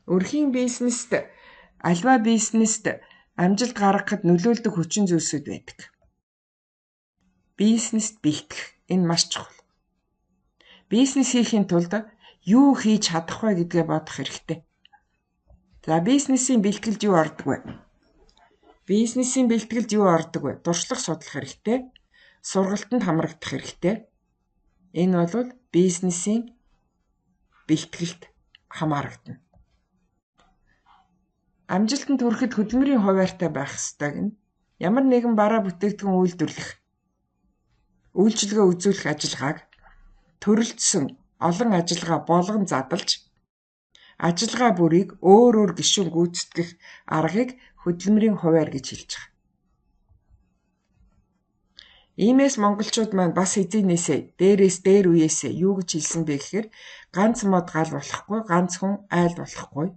Өрхийн бизнест, альва бизнест амжилт гаргахад нөлөөлдөг хүчин зүйлсүүд байдаг. Бизнест бэлтгэх энэ маш чухал. Бизнес хийхийн тулд юу хийж чадах вэ гэдгээ бодох хэрэгтэй. За, бизнесийн бэлтгэлд юу ордог вэ? Бизнесийн бэлтгэлд юу ордог вэ? Туршлага судлах хэрэгтэй. Сургалтанд хамрагдах хэрэгтэй. Энэ бол бизнесийн бэлтгэлд хамаарагдана. Амжилтанд хүрэхэд хөдөлмөрийн хуваарьтай байх ёстой гэнэ. Ямар нэгэн бараа бүтээгдэхүүн үйлдвэрлэх, үйлчилгээ үзүүлэх ажиллагааг төрөлдсөн олон ажиллагаа болгон задалж, ажиллагаа бүрийг өөр өөр гишүүн гүйцэтгэх аргыг хөдөлмөрийн хуваарь гэж хэлж байгаа. Иймээс монголчууд маань бас хэзээнээсээ дээрээс дээр үеэсээ юу гэж хэлсэн бэ гэхээр ганц мод гал болохгүй, ганц хүн айл болохгүй,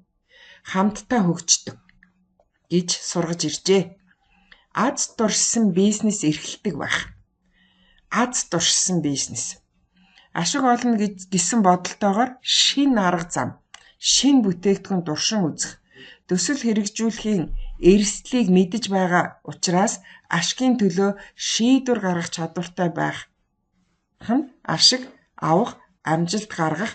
хамтдаа хөгждөг гэж сургаж иржээ. Аз дуршсан бизнес эрхэлдэг байх. Аз дуршсан бизнес. Ашиг олно гэсэн бодолтойгоор шинэ арга зам, шинэ бүтээгдэхүүн дуршин үзэх, төсөл хэрэгжүүлэхийн эрсдлийг мэдэж байгаа учраас ашигын төлөө шийдвэр гаргах чадвартай байх нь ашиг авах, амжилт гаргах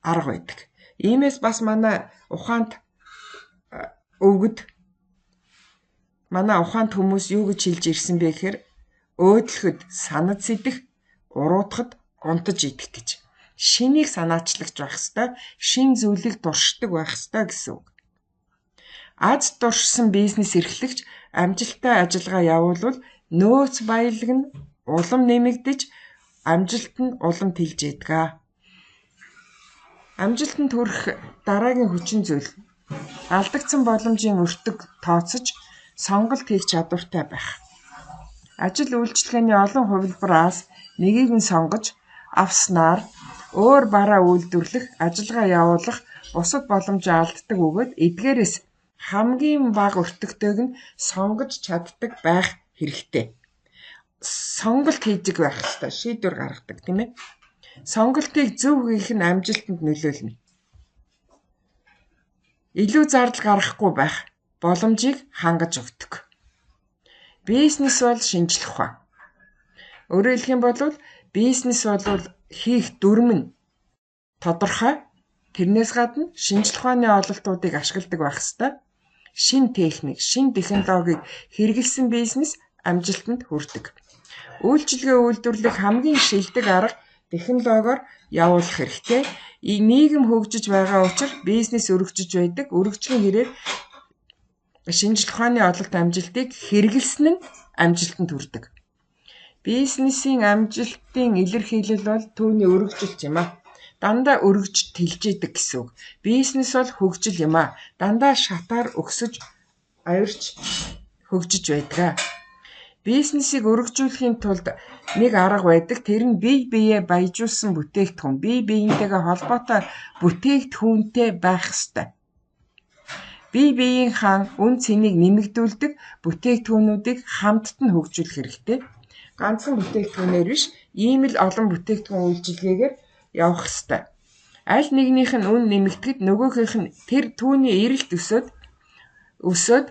арга байдаг. Иймээс бас манай ухаант өвгөд, манай ухаант хүмүүс юу гэж хэлж ирсэн бэ гэхээр өөдлөхөд санад сэдэх, уруутахад унтаж идэх гэж. Шинийг санаачлагч байх ёстой, шинэ зүйлийг туршдаг байх ёстой гэсэн үг. Аз дуршсан бизнес эрхлэгч амжилттай ажиллагаа явуулвал нөөц баялаг нь улам нэмэгдэж, амжилт нь улам тэлж яадаг. Амжилтанд хүрэх дараагийн хүчин зүйл алдагдсан боломжийн өртөг тооцож сонголт хийх чадвартай байх. Ажил үйлчилгээний олон хувилбараас нэгийг нь сонгож авснаар өөр бараа үйлдвэрлэх, ажиллагаа явуулах бусад боломжоо алддаг бөгөөд эдгээрээс хамгийн бага өртөгтэйг нь сонгож чаддаг байх хэрэгтэй. Сонголт хийдэг байх ёстой, шийдвэр гаргадаг, тийм ээ. Сонголтыг зөв хийх нь амжилтанд нөлөөлнө. Илүү зардал гаргахгүй байх боломжийг хангаж өгдөг. Бизнес бол шинжлэх ухаан. Өөрөөр хэлэх юм бол бизнес бол хийх дүрэм нь тодорхой. Тэрнээс гадна шинжлэх ухааны ололтуудыг ашигладаг байх ёстой. Шинэ техник, шинэ технологиг хэрэглэсэн бизнес амжилтанд хүрдэг. Үйлчилгээ үйлдвэрлэх хамгийн шилдэг арга технологиор явуулах хэрэгтэй. Нийгэм хөгжиж байгаа учраас бизнес өргөжиж байдаг. Өргөжлийн хэрээр шинжлэх ухааны ололт амжилтыг хэрэглэсэн нь амжилтанд хүрдэг. Бизнесийн амжилтын илэрхийлэл бол түүний өргөжлөлт юм а. Дандаа өргөж тэлжээдэг гэсэн үг. Бизнес бол хөгжил юм а. Дандаа шатаар өксөж, авирч хөгжиж байдаг. Бизнесийг өргөжүүлэхийн тулд нэг арга байдаг. Тэр нь бие биеэ баяжуулсан бүтээгдэхүүн, бие биентэйгээ холбоотой бүтээгдэхүүнтэй байх ёстой. Бие биеийнхээ үнэ цэнийг нэмэгдүүлдэг бүтээгдэхүүнүүдийг хамтд нь хөгжүүлэх хэрэгтэй. Ганцхан бүтээгдэхүүнээр биш, ийм л олон бүтээгдэхүүн үйлчилгээгээр явах ёстой. Аль нэгнийх нь үнэ нэмэгдэхэд нөгөөхийнх нь тэр түүний эрэлт өсөөд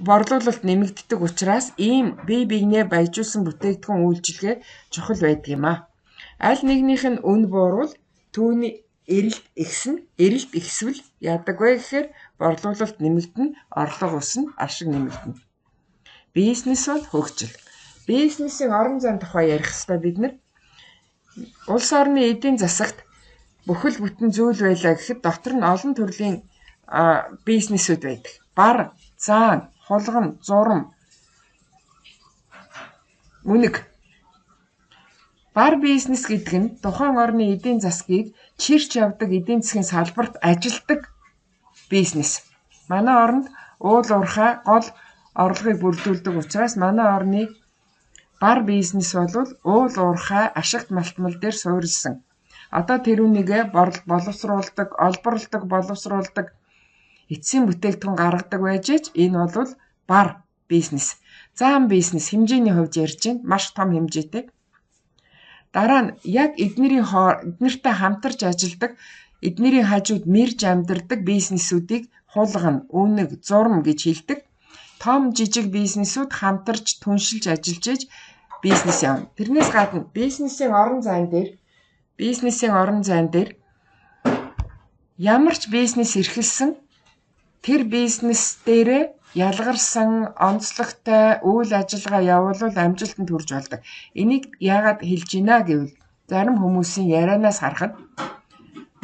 борлуулалт нэмэгддэг учраас ийм бие биенээ баяжуулсан бүтээгдэхүүн үйлчилгээ чухал байдаг юм а. Аль нэгнийх нь үнэ буурвал түүний эрэлт ихсэн, эрэлт ихсвэл яадаг вэ гэхээр борлуулалт нэмэгдэнэ, орлого өснө, ашиг нэмэгдэнэ. Бизнес бол хөгжил. Бизнесийн орон зайн тухай ярих ёстой бид нар. Улс орны эдийн засагт бүхэл бүтэн зүйл байлаа гэхэд дотор нь олон төрлийн бизнесүүд байдаг. Бар, заан, хулгана, зурам, үнэг. Бар бизнес гэдэг нь тухайн орны эдийн засгийг чирч явдаг эдийн засгийн салбарт ажилладаг бизнес. Манай оронд уул уурхай гол орлогыг бүрдүүлдэг учраас манай орны бар бизнес бол уул уурхай ашигт малтмал дээр суурилсан. Одоо тэр үнийгээ боловсруулдаг, олборлодог, боловсруулдаг эцсийн бүтээгдэхүүн гаргадаг байж ч энэ бол бар бизнес. Заан бизнес хэмжээний хувьд ярьж байна. Маш том хэмжээтэй. Дараа нь яг эднэрийн эднэртэй хамтарч ажилладаг Эднэрийн хажууд мэрж амьдардаг бизнесүүдийг хулгана, үнэг, зурм гэж хэлдэг. Том жижиг бизнесүүд хамтарч түншилж ажиллаж иж бизнес явна. Тэрнээс гадна бизнесийн орон зайн дээр ямар ч бизнес эрхэлсэн тэр бизнес дээрээ ялгарсан, онцлогтой үйл ажиллагаа явуулвал амжилтанд хүрч болдог. Энийг яагаад хэлж байна гэвэл зарим хүмүүсийн ярианаас харахад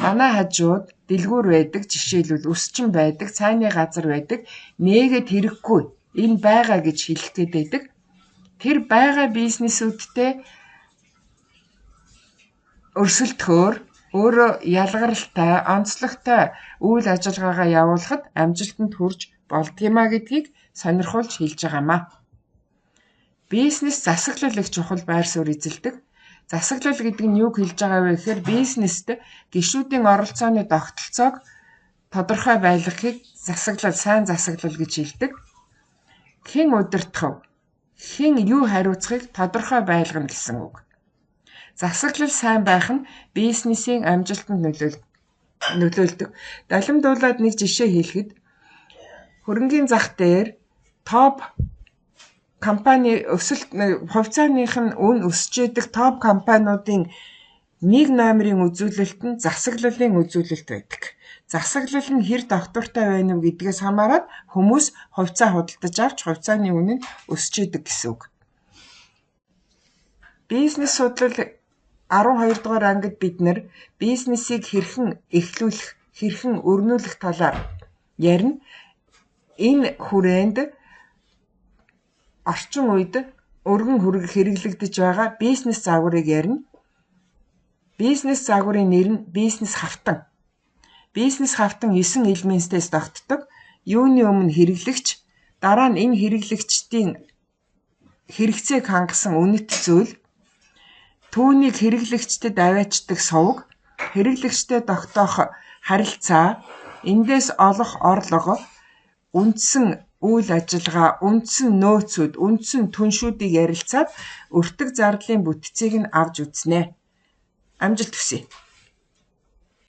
манай хажууд дэлгүүр байдаг, жишээлбэл өсчин байдаг, цайны газар байдаг, нээгээд хэрэггүй, энэ байгаа гэж хэлэх гээд байдаг. Тэр байгаа бизнесүүдтэй өрсөлдөхөөр өөрөө ялгаралтай, онцлогтой үйл ажиллагаагаа явуулахад амжилтанд хүрч болдог юмаа гэдгийг сонирхуулж хэлж байгаа юмаа. Бизнес засаглал их чухал байр суурь эзэлдэг. Засаглал гэдэг нь юуг хэлж байгаа вэ гэхээр бизнест гишүүдийн оролцооны тогтолцоог тодорхой байлгахыг засаглал, сайн засаглал гэж хэлдэг. Хэн удирдах вэ? Хэн юу хариуцахыг тодорхой байлгана гэсэн үг. Засаглал сайн байх нь бизнесийн амжилтанд нөлөөлдөг. Далимдуулаад нэг жишээ хэлэхэд хөрөнгийн зах дээр топ компани өсөлт хувьцааных нь үн өсөж байдаг топ компаниудын нэг номерын үзүүлэлт нь засаглалын үзүүлэлт байдаг. Засаглал нь хэр тогтвортой байна уу гэдгээс хамаарат хүмүүс хувьцаа худалдаж авч хувьцааны үнэ нь өсөж байдаг гэсэн үг. Бизнес судлал 12 дугаар ангид бид нар бизнесийг хэрхэн эхлүүлэх, хэрхэн өрнүүлэх талаар ярина. Энэ хүрээнд орчин үед өргөн хэрэглэгдэж байгаа бизнес загварыг ярина. Бизнес загварын нэр нь бизнес хавтан. Бизнес хавтан 9 элементээс тогтдог. Юуны өмнө хэрэглэгч, дараа нь энэ хэрэглэгчдийн хэрэгцээг хангасан үнэт зүйл, түүнийг хэрэглэгчдэд аваачдаг суваг, хэрэглэгчтэй тогтоох харилцаа, эндээс олох орлого, үндсэн үйл ажиллагаа, үндсэн нөөцүүд, үндсэн түншүүдийг ярилцаад өртөг зардлын бүтцийг нь авч үзнэ. Амжилт хүсье.